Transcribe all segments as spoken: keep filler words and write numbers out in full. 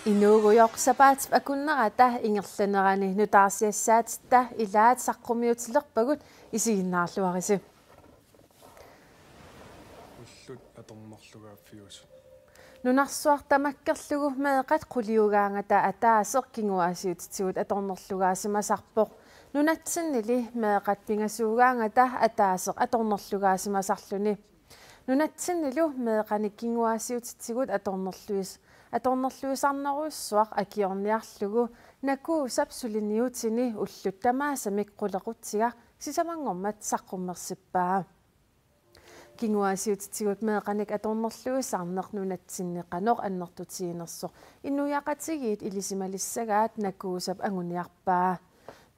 Inuugujoq sapaatip akunnerata ingerlanerani nutaarsiassaatitta ilaat saqqummiutilerpagut, isiginnaarluarisi. Ullut atornerlugaaffiusut. Nunarsuaq tamakkerlugu meeqqat quliugaangata ataaseq kinguaassiuutitigut atornerlugaasimasarpoq. Nunatsinnili meeqqat pingasuugaangata ataaseq atornerlugaasimasarluni. Nunatsinnilu meeqqanik kinguaassiuutitigut atornerluis-, atornerluisarnerujussuaq akiorniarlugu Nakuusap suliniutini ullut tamaasamik qulequtsiga sisamanngormat saqqummersippaa. Kinguaassiuutitigut meeqqanik atornerluisarneq nunatsinni qanoq annertutiginersoq inuiaqatigiit ilisimalissagaat Nakuusap anguniarpaa.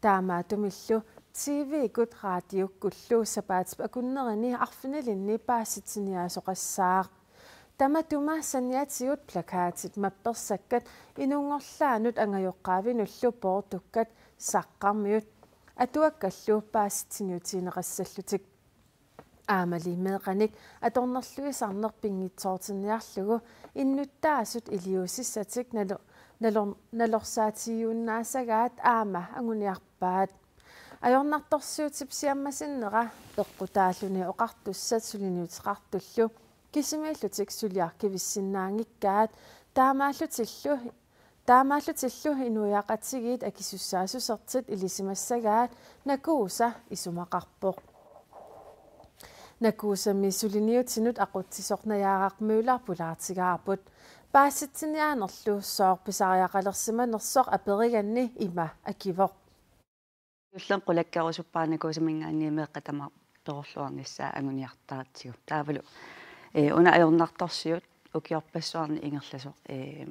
Taamaattumillu T V-kkut raatiukkullu sapaatip akunnerini arfinilinni paasitsiniaasoqassaaq. Tamatuma saniatigut plakatit mappersakkat inunngorlaannut angajoqqaavinullu poortukkat saqqarmiut atuakkallu paasitsiniutigineqassallutik. Aammali meeqqanik atornerluisarneq pinngitsoortinniarlugu innuttaasut iliuusissatik nalo-, nalor-, nalorsaatigiunnaasagaat aamma anguniarpaat. Ajornartorsiutip siammasinnera peqqutaalluni oqartussat suliniuteqartullu kisimiillutik suliaq kivissinnaanngikkaat, taamaallutillu taamaallutillu inuiaqatigiit akisussaassusertik ilisimassagaat Nakuusa isumaqarpoq. Nakuusami suliniutinut aqutsisoq Najaaraq Møller pulaartigaarput. Paasitsiniaanerlu sooq pisariaqalersimanersoq aperiganni ima akivoq: Juullermi qulakkeerusupparput Nakuusaminngaanniit meeqqat tamaasa perorluarnissaat anguniartaratsigu. Taavalu, ee, una ajornartorsiut ukiorpassuarni ingerlasoq, ee,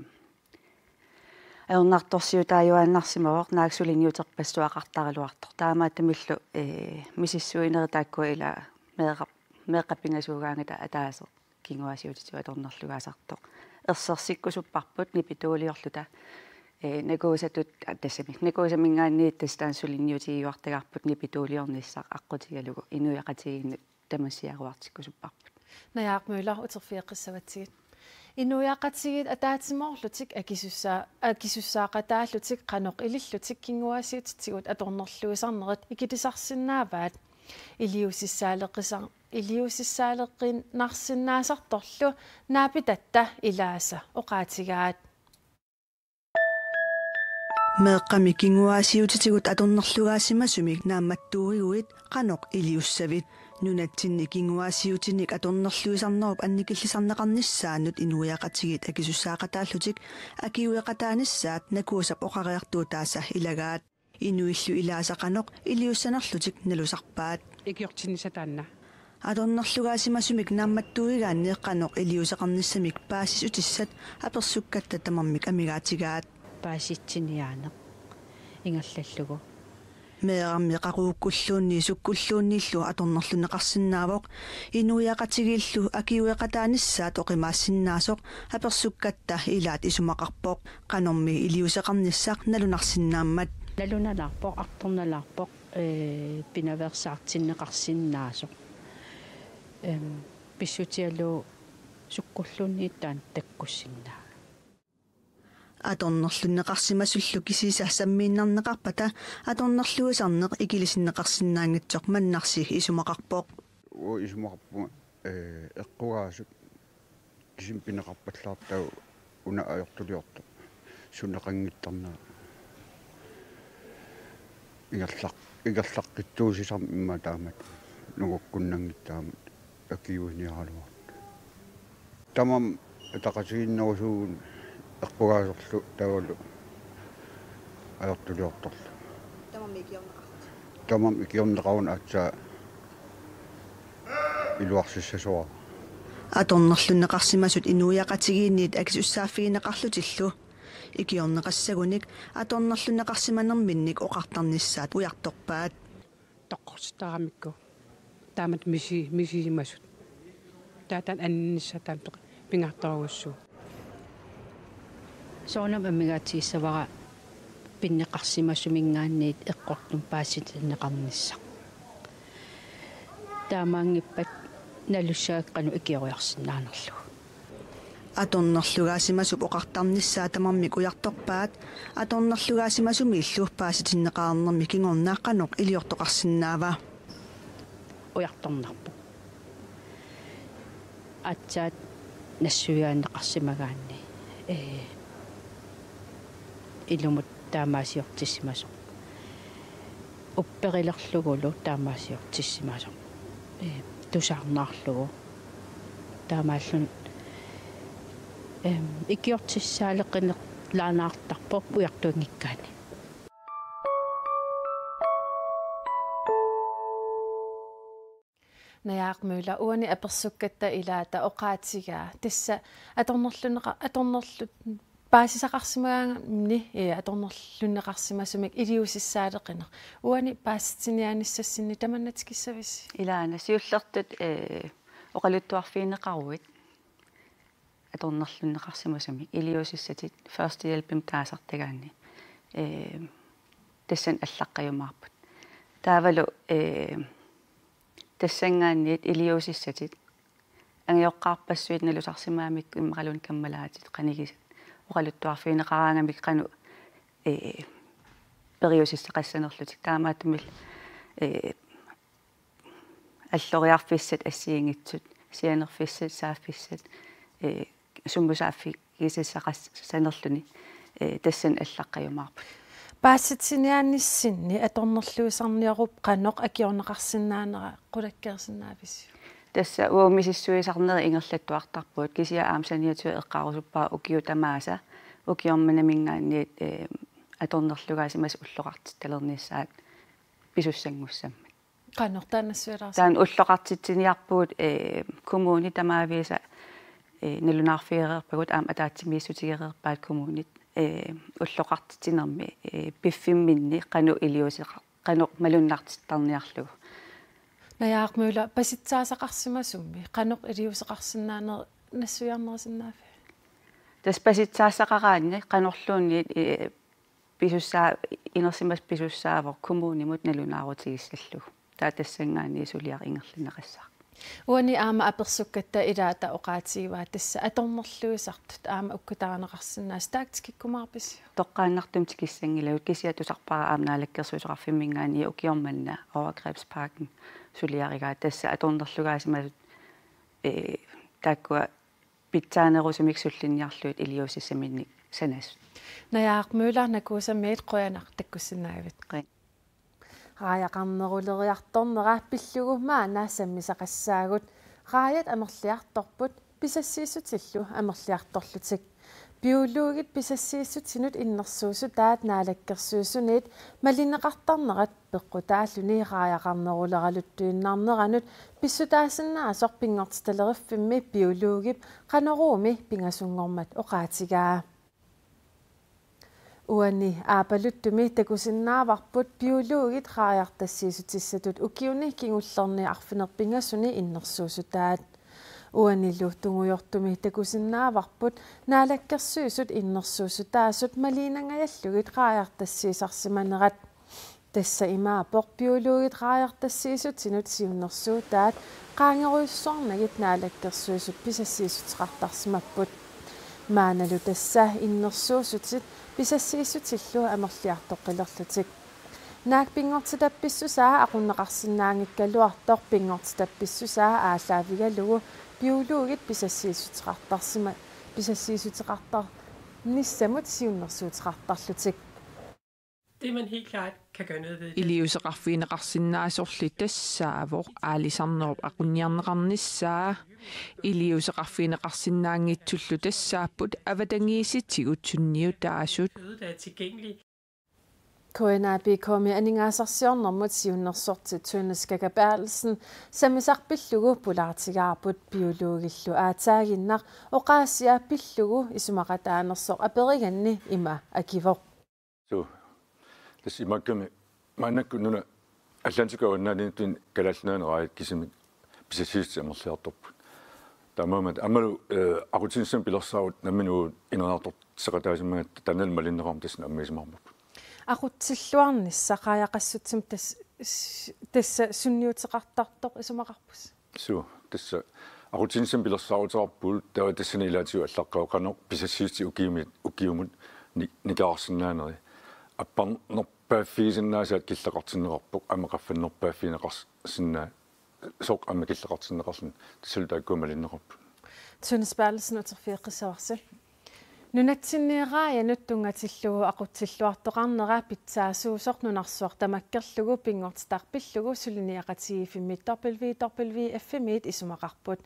ajornartorsiutaajuaannarsimavoq, naak suliniuterpassuaqartaraluartoq. Taamaattumillu, ee, misissuinerit taakkua ila meeqqap-, meeqqat pingasuugaangata ataaseq kinguaassiuutitigut atornerlugaasartoq. Ersersikkusupparput nipituuliorluta, ee, Nakuusatut, aa, tassami, Nakuusaminngaanniit tassa taanna suliniutigiuartagarput nipituuliornissaq aqqutigalugu inuiaqatigiinnut tamassiaruartikkusupparput. Najaaraq Møller, uterfigeqqissavatsigit. Inuiaqatigiit ataatsimoorlutik akisussaa-, akisussaaqataallutik qanoq ilillutik kinguaassiuutitigut atornerluisarnerit ikilisarsinnaavaat. Iliuusissaaleqqisar-, iliuusissaaleqqinnarsinnaasartorlu naapitatta ilaasa oqaatigaat. Meeqqami kinguaassiuutitigut atornerlugaasimasumik naammattuuiguit qanoq iliussavit? Nunatsinni kinguaassiuutinik atornerluisarnerup annikillisarneqarnissaanut inuiaqatigiit akisussaaqataallutik akiueqataanissaat Nakuusap oqariartuutaasa ilagaat. Inuillu ilaasa qanoq iliussanerlutik nalusarpaat? Ikiortinnissaq taanna. Atornerlugaasimasumik naammattuuigaanni qanoq iliuuseqarnissamik paasissutissat apersukkatta tamarmik amigaatigaat. Paasitsiniaaneq ingerlallugu. Meerarmi qaqugukkulluunniit sukkulluunniillu atornerlunneqarsinnaavoq. Inuiaqatigiillu akiueqataanissaat oqimaassinnaasoq apersukkatta ilaat isumaqarpoq, qanormi iliuuseqarnissaq nalunarsinnaammat. Nalunalaarpoq, artornalaarpoq, ee, pinaveersaartinneqarsinnaasoq. Em, pissutigalugu sukkulluunniit taanna takkussinnaavat. Atornerlunneqarsimasullu kisiisa sammiinnarneqarpata atornerluisarneq ikilisinneqarsinnaanngitsoq Mannarsi isumaqarpoq. Uanga isumaqarpunga, ee, eqqugaasut kisimi pineqarpallaartaagut una ajortuliortoq suneqanngittarnera. Ingerlaq-, ingerlaqqittuusisarmat immaqa taamatut nungukkunnanngitsoq taamatut akiuiniaraluartoq. Tamarmik ataqatigiinnerusuugut eqqugaasorlu taavalu ajortuliortorlu. Tamarmik ikiorneqarput. Tamarmik ikiorneqaruna aatsaat iluarsissasuara. Atornerlunneqarsimasut inuiaqatigiinniit akisussaaffigineqarlutillu ikiorneqassagunik atornerlunneqarsimanerminnik oqartarnissaat ujartorpaat. Toqqorsittaramikku taamatut misi-, misigimasut. Taava taanna annissaa taamatut pingaartorujussuuvoq. Soorunami amigaatigissavara pinneqarsimasuminngaanniit eqqortumik paasitinneqarnissaq. Taamaanngippat Nalussaakka qanoq ikioriarsinnaanerlugu. Atornerlugaasimasut oqartarnissaat tamarmik ujartorpaat, atornerlugaasimasumillu paasitinneqarnermi kingorna qanoq iliortoqarsinnaava? Ujartornarpoq. Aatsaat nassuiaanneqarsimagaanni, ee, ilumut taamaasiortissimasoq. Upperilerlugulu taamaasiortissimasoq. Ee, tusarnaarlugu. Taamaallun, em, ikiortissaaleqinerlaanaartarpoq ujartuinngikkaanni. Najaaq Møller, uani apersukkatta ilaata oqaatigaa. Tassa atornerlunneqa-, atornerlu-, paasisaqarsimagaanni, ee, atornerlunneqarsimasumik iliuusissaaleqineq. Uani paasititsiniaanissassinni tamanna tikissavisi? Ilaana siullertut, ee, oqaluttuarfigineqaruit atornerlunneqarsimasumik iliuusissatit førstehjælpimik taasartagaanni, ee, tassani allaqqajumaarput. Taavalu, ee, tassanngaanniit iliuusissatit angajoqqaarpassuit nalusarsimagamikku immaqaluunniit kammalaatit qanigisat oqaluttuarfigineqaraangamik qanoq, ee, periusissaqassanerlutik. Taamaattumillu, ee, alloriarfissat assigiinngitsut, sianerfissat, saaffissat, ee, sumut saaffigissassaqassanerluni, ee, tassani allaqqajumaarput. Paasititsiniaannissinni atornerluisarniorup qanoq akiorneqarsinnaanera qulakkeersinnaavisiuk? Tassa uagut misissuisarnerit ingerlattuartarpugut, kisianni aamma saniatigut eqqaarusuppara ukiut tamaasa, ukioq manna minngaanniit, ee, atornerlugaasimasut ulloqartittalernissaat pisussanngussammat. Qanoq taanna nassuialaarsi? Taanna ulloqartitsiniarpugut, ee, kommunit tamaviisa, ee, nalunaarfigereerpagut aamma ataatsimiissutigereerpaat kommunit, ee, ulloqartitsinermi, ee, piffimminni qanoq iliuuseqa-, qanoq malunnartittarniarlugu. Najaaq Møller, pasitsaasaqarsimasummi qanoq iliuuseqarsinnaanera nassuiarnerisinnaaviuk? Tassa pasitsaassaqaraanni qanorluunniit, ee, pisussaa-, inersimasoq pisussaavoq kommunimut nalunaarutigissalluni. Taava tassanngaanniit suliaq ingerlanneqassaaq. Uani aamma apersukkatta ilaata oqaatigaa tassa atornerluisartut aamma ukkutarineqarsinnaasut, taakku tikikkumaarpisiuk? Toqqaannartumik tikissanngilagut, kisianni tusarpara aamma Naalakkersuisoqarfimminngaanniit ukioq manna overgrebspakken suliarigaat, tassa atornerlugaasimasut, ee, taakkua pitsaanerusumik sullinniarlugit iliuusissaminnik sanasut. Najaaq Møller, Nakuusamiit qujanaq takkussinnaagavit. Qujan. Raajaqarneruleriartornera pillugu maanna sammisaqassaagut. Raajat amerliartorput, pisassiissutillu amerliartorlutik. Biologit pisassiissutinut innersuussutaat Naalakkersuisuniit malineqartarnerat peqqutaalluni raajaqarneruleraluttuinnarneranut pissutaasinnaasoq pinngortitaleriffimmi biologip Qanoruumi pingasunngormat oqaatigaa. Uani Aapaluttumi takusinnaavarput biologit raajartassiissutissatut ukiuni kingullerni arfineq-pingasuni innersuussutaat. Uanilu tungujortumi takusinnaavarput Naalakkersuisut innersuussutaasut maliinnangajallugit raajartassiisarsimanerat. Tassa imaappoq biologit raajartassiissutinut siunnersuutaat qaangerujussuarnagit Naalakkersuisut pisassiissuteqartarsimapput. Maannalu tassa innersuussutit pisassiissutillu amerliartoqqilerlutik. Naak pinngortitap pissusaa aqunneqarsinnaanngikkaluartoq pinngortitap pissusaa aallaavigalugu biologit pisassiissuteqartarsima-, pisassiissuteqartarnissamut siunnersuuteqartarlutik. Det, man helt klart kan gøre noget ved, det Iliuuseqarfigineqarsinnaasorli tassaavoq aalisarnerup aqunniarneqarnissaa. Iliuuseqarfigineqarsinnaanngitsullu tassaapput avatangiisitigut sunniutaasut. Viden, der er tilgængelig. K N A P K-mi aningaasarsiornermut siunnersorti Tønne Skægge Berthelsen sammisaq pillugu pulaartigaarput biologillu aatsaaginnaq oqaasia pillugu isumaqataanersoq aperiganni ima akivoq. Suu. Tassa imaakkami maannakkut nunat allanit avannaaniittut Kalaallit Nunaanni raajat kisimik pisassiissut amerliartorput. Taamaammat aammalu, eh, aqutsinissamut pilersaarut nammineq ineriartortissaqataasimagatta taannalu malinneqarmat tassa ammaasimaarparput. Aqutsilluarnissaq raajaqassutsimut tas-, s-, tassa sunniuteqartartoq isumaqarpusi. Suu. Tassa aqutsinissamik pilersaaruteqarpugut, taava tassani ilaatigut allaqqavoq qanoq pisassiissutsit ukiumi-, ukiumut ni-, nikerarsinnaaneri. Apparnerpaaffigisinnaasat killeqartinneqarpoq, aamma qaffannerpaaffigineqarsinnaa-, soq aamma killeqartinneqarluni, tassalu taakkua malinneqarput. Tunis Berthelsen, uterfigeqqissavarsi. Nunatsinni raajanut tunngatillugu aqutsilluartoqarnera pitsaasuusoq nunarsuaq tamakkerlugu pinngortitaq pillugu suliniaqatigiiffimmit W W F-imiit isumaqarput.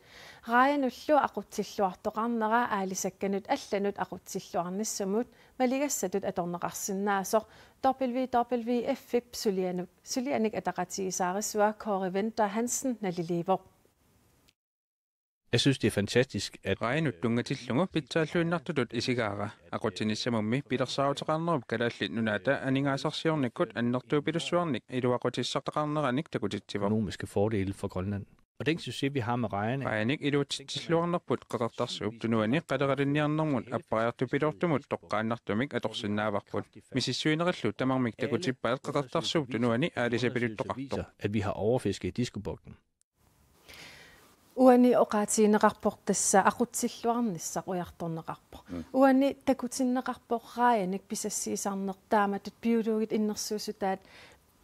Raajanullu aqutsilluartoqarnera aalisakkanut allanut aqutsilluarnissamut maligassatut atorneqarsinnaasoq W W F-ip sulianut, sulianik ataqatigiisaarisua Kåre Winther Hansen naliliivoq. Jeg synes, det er fantastisk, at raajanut tunngatillugu pitsaalluinnartutut isigaara. Aqutsinissamummi pilersaaruteqarnerup Kalaallit Nunaata aningaasarsiornikkut annertuupilussuarnik iluaqutissartaqarneranik takutitsivoq. Økonomiske fordele for Grønland. Og den succes, vi har med rejerne. Raajanik iluatsitsilluarnerput Qeqertarsuup Tunuani qaleralinniarnermut appariartupiloortumut toqqaannartumik atorsinnaavarput. Misissuinerillu tamarmik takutippaat Qeqertarsuup Tunuani aalisapiluttoqartoq. Viser, at vi har overfisket i Diskobugten. Uani oqaatigineqarpoq tassa aqutsilluarnissaq ujartorneqarpoq. Mm. Uani takutinneqarpoq raajanik pisassiisarneq taamatut biologit innersuussutaat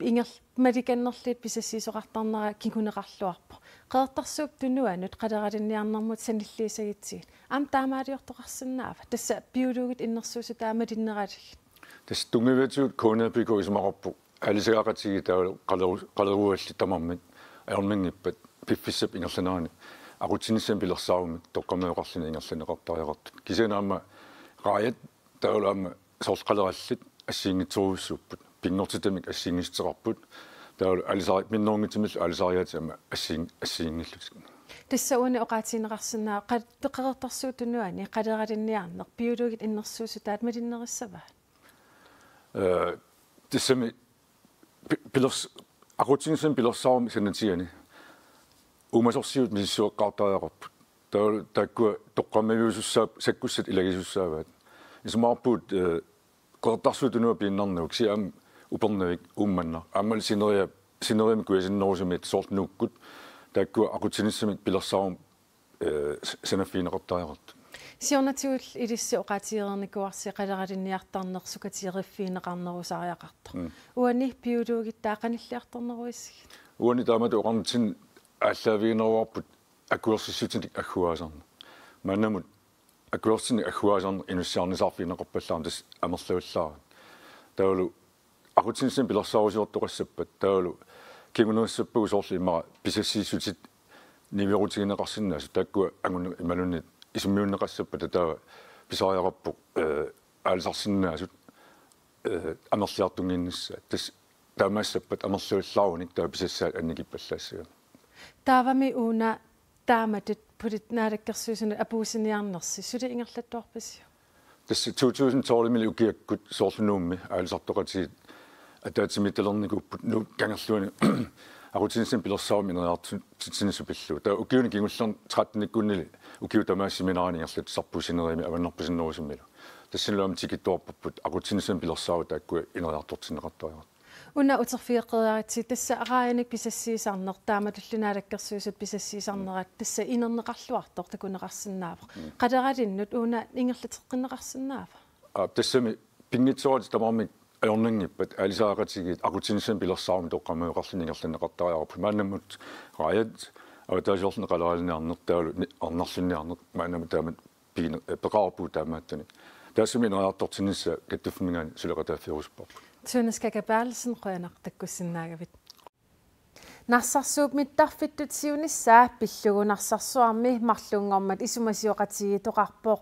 inger-, malikannerlugit pisassiisoqartarnera kinguneqarluarpoq. Qeqertarsuup Tunuanut qaleralinniarnermut sanilliussagutsigit aamma taamaaliortoqarsinnaava? Tassa biologit innersuussutaat malinneralugit. Tassa tunngaviatigut K N A P K isumaqarpoq aalisagaqatigiit taavalu qaleru-, qalerugallit tamarmik ajornanngippat piffissap ingerlanerani aqutsinissamik pilersaarumik toqqammaviuqarluni ingerlanneqartariaqartut. Kisianni aamma raajat taavalu aamma soorlu qalerallit assigiinngitsorujussuupput. Pinngortitamik assigiinngissuteqarput. Taavalu aalisari-, minnerunngitsumillu aalisariaatit aamma assigiin-, assigiinngillutik. Tassa uani oqaatigineqarsinnaavoq qal-, Qeqertarsuup Tunuani qaleralinniarneq biologit innersuussutaat malinnerissavaat? Ee, tassami pi-, pilers-, aqutsinissamik pilersaarumik sanatigani uumasorsiutit misissueqqaartariaqarput. Taava taakkua toqqammaviusussaap-, sakkussat ilagisussaavat. Isumaqarpugut, ee, Qeqertarsuup Tunuap piinnarnagu kisianni aamma Upernavik, Uummannaq. Aammalu sineriak, sineriammi kujasinnerusumiit soorlu Nuukkut. Taakkua aqutsinissamik pilersaarumik ee, s-, sanaffigineqartariaqartut. Siornatigut ilissi oqaatigereernikuuarsi qaleralinniartarneq sukateriffigineqarnerusariaqartoq. Mm. Uani biologittaaq qanilliartorneruissigit? Uani taamatut oqarnitsinni aallaavigineruarput akuersissutinik agguaasanneq. Maannamut akuersissutinik agguaasanneq inussiarnisaarfigineqarpallaarmat tassa amerlavallaarmat. Taavalu aqutsinissamik pilersaarusiortoqassappat taavalu kingunerissappagut soorlu immaqa pisassiissutit niuerutigineqarsinnaasut taakkua anguneq imaluunniit isummiunneqassappata taava pisariaqarpoq, ee, aalisarsinnaasut, ee, amerliartunnginnissaat. Tassa taamaassappat amerlavallaarunik taava pisassaat annikippallaassagami. Taavami una taamatut polit-, naalakkersuisunut apuussiniarnersi suli ingerlattuarpisiuk? Tassa to tusind tolvimili ukiakkut soorlu Nuummi aalisartoqatigiit ataatsimiittalernikuupput Nuup Kangerluani aqutsinissamik pilersaarumik ineriartortitsineq pillugu. Taava ukiuni kingullerni trettenikkunnili ukiut tamaasa seminarinik ingerlatsisarpugut sineriammi avannarpasinnerusumilu. Tassanilu aamma tikittuarparput aqutsinissamik pilersaarutit taakkua ineriartortinneqartariaqartut. Una uterfigeqqeriaritsi tassa raajanik pisassiisarneq taamatullu naalakkersuisut pisassiisarnerat tassa inerneqarluartoq takuneqarsinnaavoq. Mm. Qaleralinnut una ingerlateqqinneqarsinnaava? Aa, tassami pinngitsooratik tamarmik ajornanngippat aalisagaqatigiit aqutsinissamik pilersaarumik toqqammaviuqarluni ingerlanneqartariaqarput. Maannamut raajat avataasiorluni qaleralinniarneq taavalu ni-, arnarlinniarneq maannamut taamatut pigine-, ee, peqarpugut taamaattunik. Taassuma ineriartortinnissaa kattuffimminngaanniit suleqataaffigerusupparput. Tunis Kaka Berthelsen, qujanaq takkussinnaagavit. Narsarsuup mittarfittut siunissaa pillugu Narsarsuarmi marlunngormat isumasioqatigiittoqarpoq.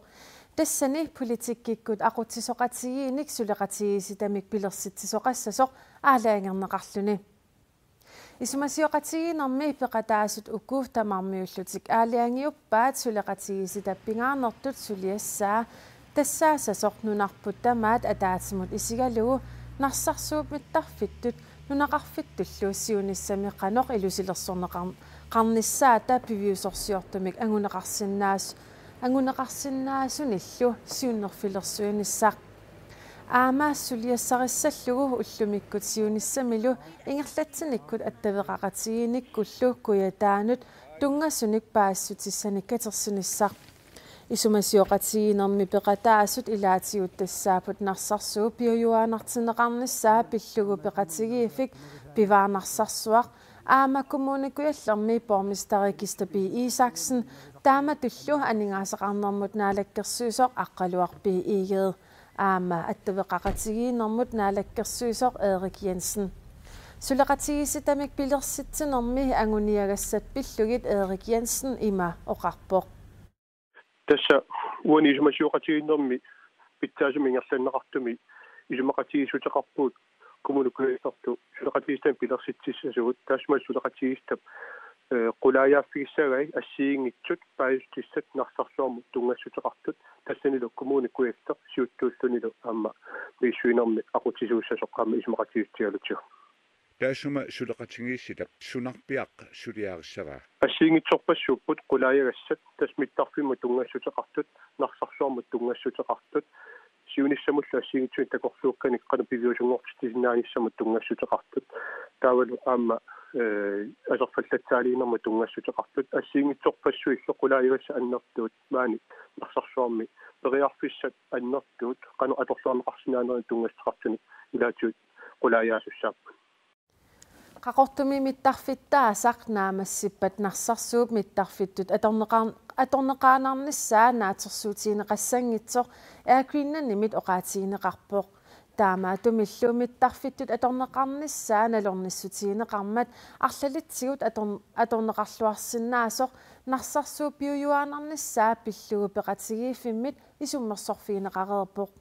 Tassani politikkikkut aqutsisoqatigiinnik suleqatigiissitamik pilersitsisoqassasoq aalajangerneqarluni. Isumasioqatigiinnermi peqataasut uku tamarmiullutik aalajangiuppaat suleqatigiissitap pingaarnertut suliassaa tassaassasoq nunarput tamaat ataatsimut isigalugu Narsarsuup mittarfittut nunaqarfittullu siunissami qanoq ilusilersorneqar-, qarnissaata piviusorsiortumik anguneqarsinnaas-, anguneqarsinnaasunillu siunnerfilersuinissaq. Aamma suliassarissallugu ullumikkut siunissamilu ingerlatsinikkut attaveqaqatigiinnikkullu Kujataanut tunngasunik paasissutissanik katersinissaq. Isumasioqatigiinnermi peqataasut ilaatigut tassaapput Narsarsuup piujuaannartinneqarnissaa pillugu peqatigiiffik Pivaar Narsarsuaq aamma Kommune Kujallermi borgmesteri Kister B. Isaksen taamatullu aningaasaqarnermut naalakkersuisoq Aqqaluaq B. Egede aamma attaveqaqatigiinnermut naalakkersuisoq Erik Jensen. Suleqatigiissitamik pilersitsinermi anguniagassat pillugit Erik Jensen ima oqarpoq. Tassa uani isumasioqatigiinnermi pitsaasumik ingerlanneqartumi isumaqatigiissuteqarpugut Kommune Kujallerlu suleqatigiissitamik pilersitsissasugut, taassuma suleqatigiissitap, eh, qulaajaaffigissagai assigiinngitsut paasissutissat Narsarsuarmut tunngassuteqartut, tassanilu Kommune Kujalleq siuttuullunilu aamma misissuinermi aqutsisuussasoq aamma isumaqatigiissutigalugu. Taassuma suleqatigiissitap sunarpiaq suliarissavaa? Assigiinngitsorpassuupput qulaajagassat, tassa mittarfimmut tunngassuteqartut, Narsarsuarmut tunngassuteqartut, siunissamullu assigiinngitsunik takorluukkanik qanoq piviusunngortitsisinnaanissamut tunngassuteqartut, taavalu aamma, eh, aserfallatsaaliinermut tunngassuteqartut, assigiinngitsorpassuillu qulaajagassat annertuut maani Narsarsuarmi periarfissat annertuut qanoq atorluarneqarsinnaanerannik tunngassuteqartunik ilaatigut qulaajaasussaappat. Qaqortumi mittarfittaasaq naammassippat Narsarsuup mittarfittut atorneqar-, atorneqaannarnissaa naatsorsuutigineqassanngitsoq Air Greenlandimit oqaatigineqarpoq. Taamaattumillu mittarfittut atorneqarnissaa nalornissutigineqarmat arlalitsigut ator-, atorneqarluarsinnaasoq Narsarsuup piujuaannarnissaa pillugu peqatigiiffimmit isummersorfigineqareerpoq.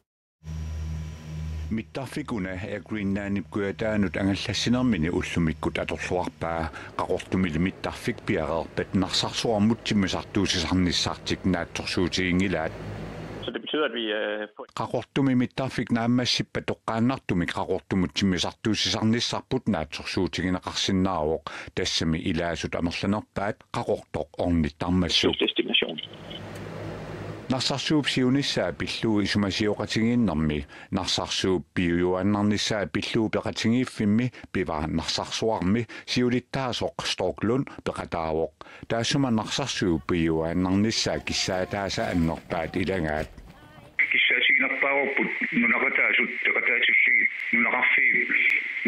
Mittarfik una Air Greenlandip Kujataanut angallassinermini ullumikkut atorluarpaa. Qaqortumili mittarfik piareerpat Narsarsuarmut timmisartuussisarnissartik naatsorsuutiginngilaat. Så det betyder, at vi, øh, på Qaqortumi mittarfik naammassippat toqqaannartumik Qaqortumut timmisartuussisarnissarput naatsorsuutigineqarsinnaavoq, tassami ilaasut amerlanerpaat Qaqortoq ornittarmassuk. Destination. Narsarsuup siunissaa pillugu isumasioqatigiinnermi, Narsarsuup piujuaannarnissaa pillugu peqatigiiffimmi Pivaar Narsarsuarmi siulittaasoq Stork Lund peqataavoq. Taassuma Narsarsuup piujuaannarnissaa kissaataasa annerpaat ilagaat. Kissaatiginerpaavarput nunaqqataasut peqataatillugit nunaqarfiit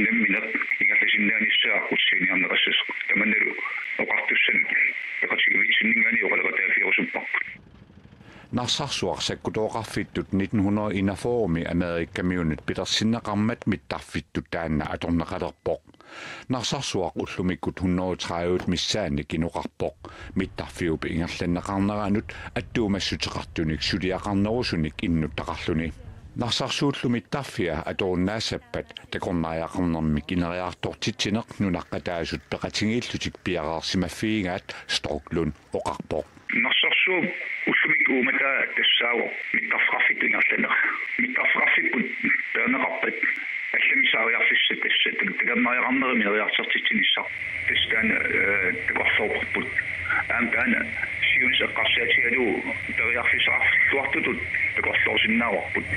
nammineq ingerlasinnaanissaa aqutsisuuniarneqassasoq. Tamannalu oqartussanut peqatigiiffitsinnit oqaloqataaffigirusupparput. Narsarsuaq sakkutooqarfittut nitten hundrede enogfyrre-mi Amerikamiunut pilersinneqarmat mittarfittut taanna atorneqalerpoq. Narsarsuaq ullumikkut hundrede tredive missaannik inoqarpoq. Mittarfiup ingerlanneqarneranut attuumassuteqartunik suliaqarnerusunik innuttaqarluni. Narsarsuullu mittarfia atorunnaassappat takornariaqarnermik ineriartortitsineq nunaqqataasut peqatigiillutik piareersimaffigigaat, Stork Lund oqarpoq. Narsarsuup ullumikkut uummataa tassaavoq mittarfeqarfittut ingerlanera. Mittarfeqarfipput peerneqarpat allamik saariarfissat tassa tak-, takornariaqarnermik ineriartortitsinissaq. Tassa taanna, eh, takorloorparput. Aamma taanna siunissaq eqqarsaatigalugu periarfissaqarluartutut takorloorusinnaavarput.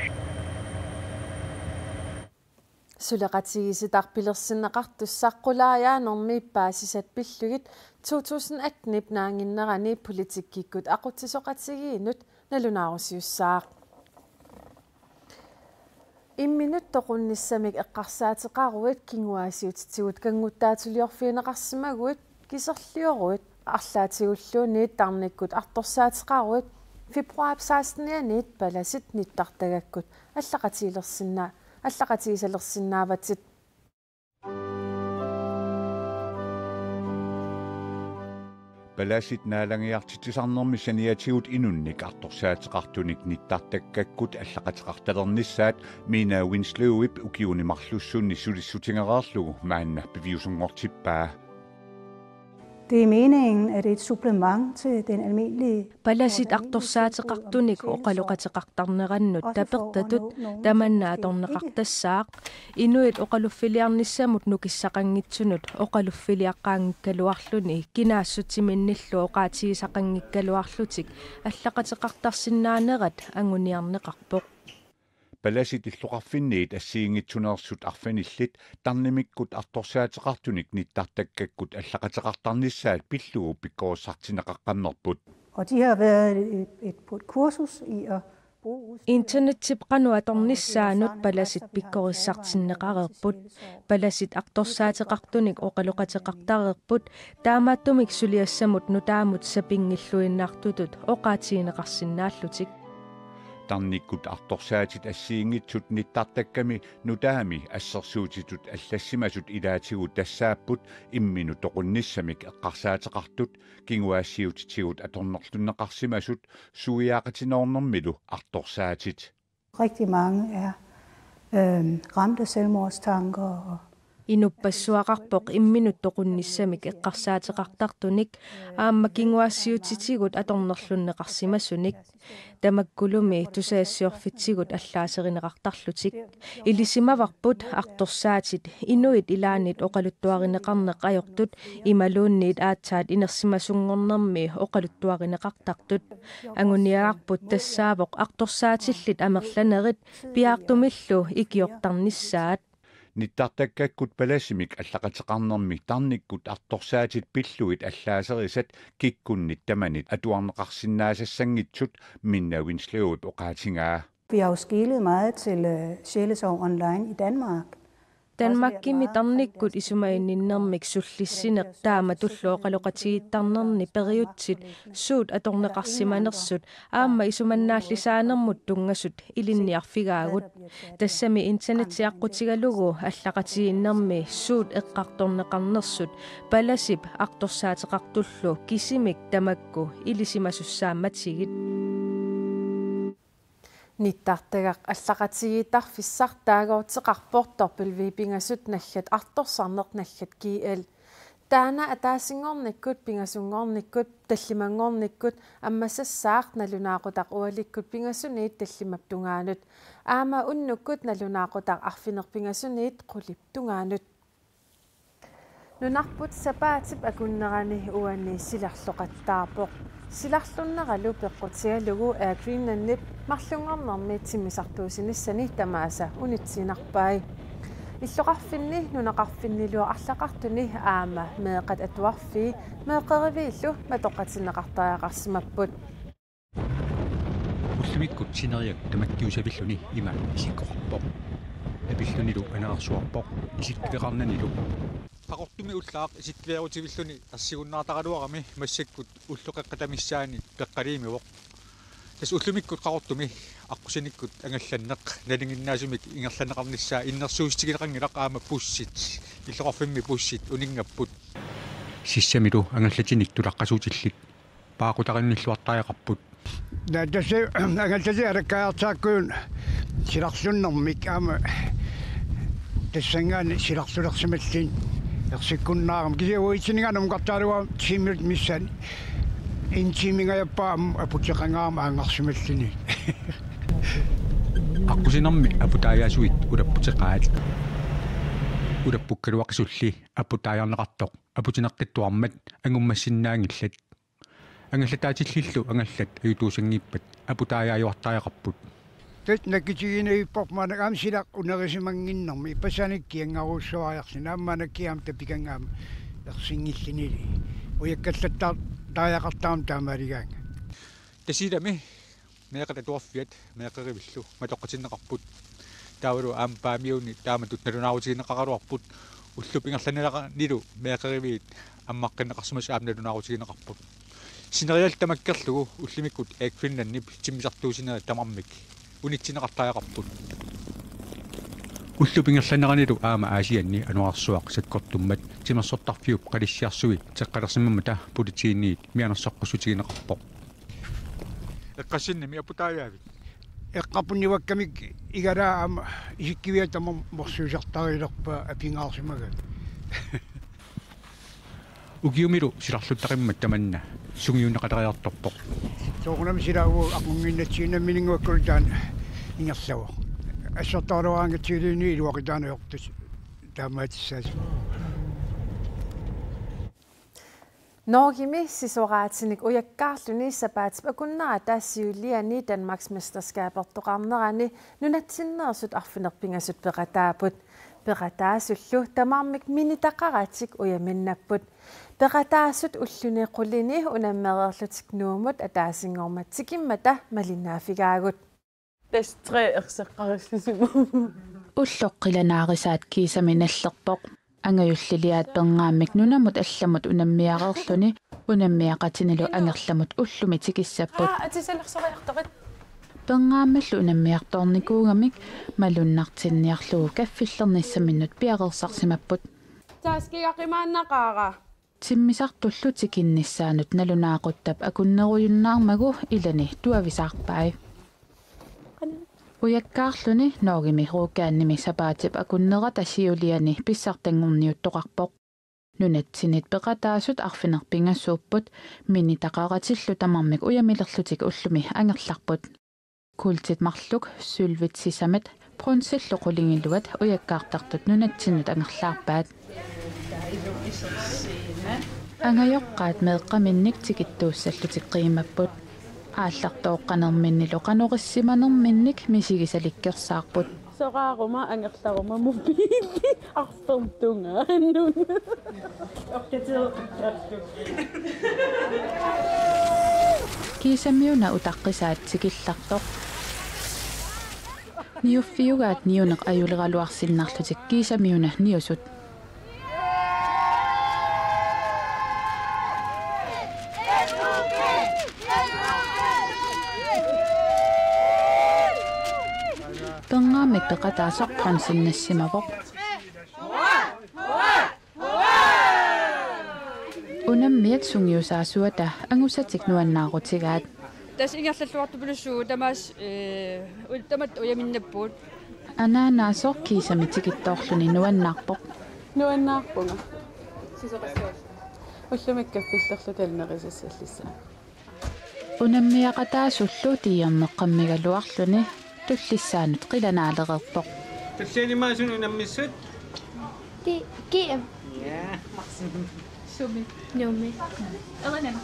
Suleqatigiissitaq pilersinneqartussaq qulaajaanermi paasisat pillugit to tusind atten-ip naannginnerani politikkikkut aqutsisoqatigiinnut nalunaarusiussaaq. Imminut toqunnissamik eqqarsaateqaruit kinguaassiuutitigut kanngutsaaliorfigineqarsimaguit kiserlioruit arlaatigulluunniit tarnikkut artorsaateqaruit februaarip sekstenianiit palasit nittartagakkut allaqatigilersinnaa-, allaqatigisalersinnaavatit. Palasit naalagiartitsisarnermi saniatigut inunnik artorsaateqartunik nittartakkakkut allaqateqartalernissaat Mina Winslowip ukiuni marlussunni sulissutigereerlugu maanna piviusunngortippaa. Det er meningen, at det er et supplement til den almindelige Palasit artorsaateqartunik oqaloqateqartarnerannut tapertatut tamanna atorneqartassaaq. Inuit oqaluffiliarnissamut nukissaqanngitsunut oqaluffiliaqqaanngikkaluarluni kinaassutiminnillu oqaatigisaqanngikkaluarlutik allaqateqartarsinnaanerat anguniarneqarpoq. Palasit illoqarfinniit assigiinngitsuneersut arfinillit tarnimikkut artorsaateqartunik nittartakkakkut allaqateqartarnissaat pillugu pikkorissartinneqaqqammerput. Og de har været et, et, på et kursus i at bruge udstyr. Internetip qanoq atornissaanut palasit pikkorissartinneqareerput. Palasit artorsaateqartunik oqaloqateqartareerput, taamaattumik suliassamut nutaamut sapinngilluinnartutut oqaatigineqarsinnaallutik. Tarnikkut artorsaatit assigiinngitsut nittartakkami nutaami assersuutitut allassimasut ilaatigut tassaapput imminut toqunnissamik eqqarsaateqartut, kinguaassiuutitigut atornerlunneqarsimasut suiaaqatinoornermilu artorsaatit. Rigtig mange er øh, ramt af selvmordstanker og Inuppassuaqarpoq imminut toqunnissamik eqqarsaateqartartunik aamma kinguaassiuutitigut atornerlunneqarsimasunik. Tamakkulumi tusagassiorfitsigut allaaserineqartarlutik. Ilisimavarput artorsaatit inuit ilaannit oqaluttuarineqarneq ajortut imaluunniit aatsaat inersimasunngornermi oqaluttuarineqartartut. Anguniagarput tassaavoq artorsaatillit amerlanerit piaartumillu ikiortarnissaat. Nittartakkakkut palasimik allaqateqarnermi tarnikkut artorsaatit pillugit allaaserisat kikkunnit tamanit atuarneqarsinnaasassanngitsut Minna Winslowip oqaatigaa. Vi har jo skelet meget til øh, Sjælesorg Online i Danmark. Danmarkimi tarnikkut isumaginninnermik sullissineq taamatullu oqaloqatigiittarnerni periutsit suut atorneqarsimanersut aamma isumannaallisaanermut tunngasut ilinniarfigaagut. Tassami internetti aqqutigalugu allaqatigiinnermi suut eqqartorneqarnersut palasip artorsaateqartullu kisimik tamakku ilisimasussaammatigit. Nittartagaq allaqatigiittarfissaq taaguuteqarpoq W pingasut naggat artorsarneq naggat G L. Taanna ataasinngornikkut, pingasunngornikkut, tallimanngornikkut ammasassaaq nalunaaqutaq ualikkut pingasuniit tallimap tungaanut. Aamma unnukkut nalunaaqutaq arfineq pingasuniit qulip tungaanut. Nunarput sapaatip akunnerani uani silarloqattaarpoq. Silarlorneralu peqqutigalugu Air Greenlandip marlunngornermi timmisartuusinissani tamaasa unitsiinnarpai. Illoqarfinni nunaqarfinnilu arlaqartuni aamma meeqqat atuarfii meeqqeriviillu matoqqatinneqartariaqarsimapput. Ullumikkut sineriak tamakkiusavilluni ima isikkoqarpoq. Apillunilu aneersuarpoq isikkiveqarnanilu. Qaqortumi ullaaq isikkiveerutivilluni ersigunnaartaraluarami massakkut ulloqeqqata missaani peqqaliimivoq. Tassa ullumikkut Qaqortumi aqqusinikkut angallanneq nalinginnaasumik ingerlanneqarnissaa innersuussutigineqanngilaq aamma bussit, illoqarfimmi bussit uninngapput. Sissamilu angallatinik tulaqqasuutillit paaqutarinnilluartariaqarput. Tassa angallatit alakkaajartaakkuit silarlornermik aamma tassanngaanniit silarlulersimalluni ersikkunnaarami. Kisianni uatsinnut aamma qartaaluarami tiimit missaani. En tiimingajappoq aamma aputeqangaarami aanngarsimalluni. Aqqusinermi aputaajaasuit ulapputeqaat. Ulappukkaluaqisulli aputaajarneqartoq aputineqqittuarmat angummassinnaanngillat. Angallataatilillu angallat ajutuussanngippat aputaajaajuartariaqarput. Tassa nakkutiginngippoq maannakkut aamma silaq unerisimanngimmat ippassaanik kiangaruussavariarluni aamma maannakkut aamma tapikanngilanga ersinngillunili. Ujakkallattaartariaqartarami taamaaligaanga. Tasiilami meeqqat atuarfiat meeqqerivillu matoqqatinneqarput. Taavalu aamma Paamiuni taamatut nalunaarutigineqaraluarput. Ullup ingerlaneranilu meeqqeriviit ammaqqinneqarsimasut aamma nalunaarutigineqarput. Sineriallu tamakkerlugu ullumikkut Air Greenlandip timmisartuusinerit tamarmik unitsinneqartariaqarput. Ullup ingerlaneranilu aamma Aasianni anorersuaq sakkortummat timersortarfiup qalissiarsui teqqalersimammata politiiniit mianersoqqussutigineqarpoq. Eqqassinnimi aputaajaavit? Eqqarput nivakkamik igalaa aamma isikkiviat tamarmik morsuisartarilerpaat apingaarsimagaat. Ukiumilu silarluttaqimmat tamanna sungiunneqaleriartorpoq. Soorunami sila uagut aqunnginnatsigu nammineq uagut taanna ingerlavoq. Assortaraluaraangatsigu iluaqutaanut ajortut taamaatissaasut. Norgemi sisoraatinik ujakkaarluni sapaatip akunnerata siuliani Danmarksmesterskabertoqarnerani nunatsinneersut arfineq-pingasut peqataapput. Peqataasullu tamarmik minitaqaratik ujaminnapput. Peqataasut ulluni qulini unammereerlutik Nuummut ataasinngormat tikimmata malinnaaffigaagut. Tassa tre erseqqarissusimu. Ulloq qilanaarisaat kiisami nallerpoq. Angajulliliaat pernaammik nunamut allamut unammiareerluni unammiaqatinilu angerlamut ullumi tikissapput. Aa, atisalersorajartorit. Pernaammallu unammiartoornikuugamik malunnartinniarlugu kaffillernissaminnut piareersarsimapput. Taaskigaqimaannaqaara. Timmisartullu tikinnissaanut nalunaaquttap akunnerujunnaarmagu ilani tuavisaarpai. Ujakkaarluni Norgemi Rogalandimi sapaatip akunnerata siuliani pissartanngorniuttoqarpoq. Nunatsinniit peqataasut arfineq-pingasuupput, minitaqaratillu tamarmik ujamilerlutik ullumi angerlarput. Kuultit marluk, sølvit sisamat, bronzillu qulingiluat ujakkaartartut nunatsinnut angerlaarpaat. Angajoqqaat meeqqaminnik tikittuussallutik qiimapput. Aallartooqqanerminnilu qanorissimanerminnik misigisalikkersaarput. Soraaruma angerlaruma mobiili arfertungaanut. Kiisamiuna utaqqisaat tikillartoq. Niuffiugaat niuneq ajuleraluarsinnarlutik kiisamiuna niusut. Pernaammik peqataasoq bronzinnassimavoq. Unammiat sungiusaasuata angusatik nuannaarutigaat. Tassa ingerlalluartupilussuuvoq tamaasa, ee, u-, tamatta ujaminnapput. Anaanaasoq kiisami tikittoorluni nuannaarpoq. Nuannaarpunga. Ullumi kaffillerluta nerisassallissaagut. Unammiaqataasullu tiiorneqqammigaluarluni tullissaanut qilanaalereerpoq. Tulliani maani sumi unammissut? Ti-, G M. Ja. Sumi? Nuummi. Erinana.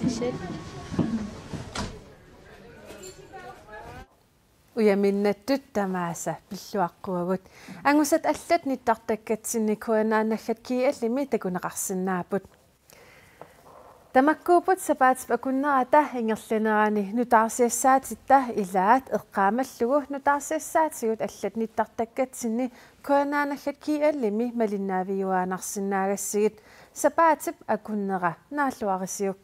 Set. Ujaminnattut tamaasa pilluaqquagut. Angusat allat nittartakkatsinni K N R naggat G L-imi takuneqarsinnaapput. Tamakkuupput sapaatip akunnerata ingerlanerani nutaarsiassaatitta ilaat eqqaamallugu nutaarsiassaatigut allat nittartakkatsinni K N R naggat G L-imi malinnaaviuaannarsinnaagassigit. Sapaatip akunnera naalluarisiuk.